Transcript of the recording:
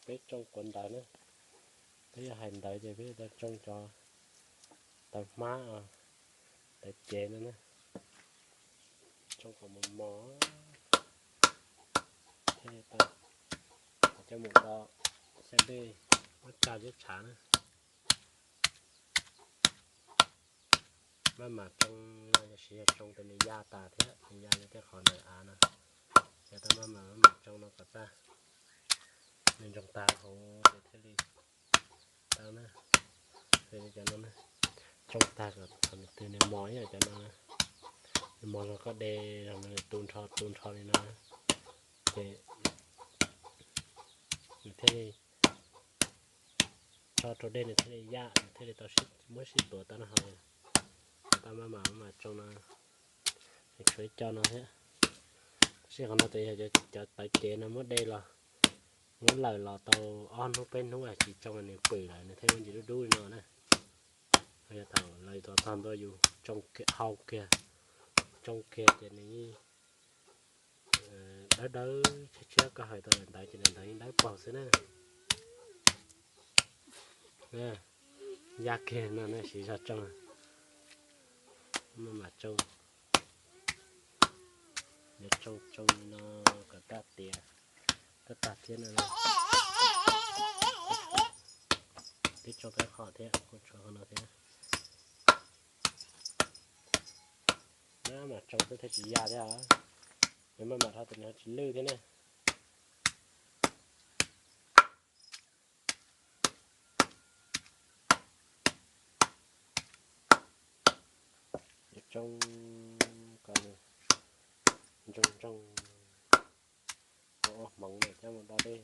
Peb tsoo quav ntawv na, peb yuav hais ntawv ces peb yuav tau tsoo cov ntawv hmab, ntawv cev no na, tsoo kom mos mos thiab tau coj mus do xyab dej, muab cag thiab tshav na. Maj mam tsoo no, yog siv yog tsoo tes nws ya tas thiab, nws ya li tej qhov ntawm av no. Yog tau maj mam maj mam tsoo no kom tag, nws ntsoog tag hauv ces thiaj li tau na. Cov no na, tsoo tag kom thaum nws twg nws mos ib yam cov no, nws mos los koj de los nws tu nrho tu nrho li no, ces nws thiaj li tso rau dej nws thiaj li yaj, nws thiaj li tau muab sib tuav tau na. Ho tau maj mam maj mam tsoo no, nws tshuav ib co no thiab. Tab sis qhov no ces yog cov tawv cev no muab de los, muab lawm los tau ob hnub peb hnub tsis tsoo nws pwm lawm nws thiaj muaj ntsis dub dub li no na. Yog thaum lawv tuav tag ntua yus tsoo hau kiag, tsoo kiag ces nws dawb dawb tshiab tshiab, koj hais tau daim ntawv ces daim ntawv yeej dawb paug xwb na. Ya kiag no ne, siv zog tsoo, maj mam tsoo, yuav tsoo tsoo li no kom tag tiav, tag tag thiab no. Twb tsoo peb qho thiab, kuj tshuav qhov no thiab. Maj mam tsoo xwb thiaj tsis ya thiab. Nws maj mam dhau tes nws ho tsis lwj thiab ne. Yuav tsoo kom nws ntsoog ntsoog, ua hmoov na coj mus do dej.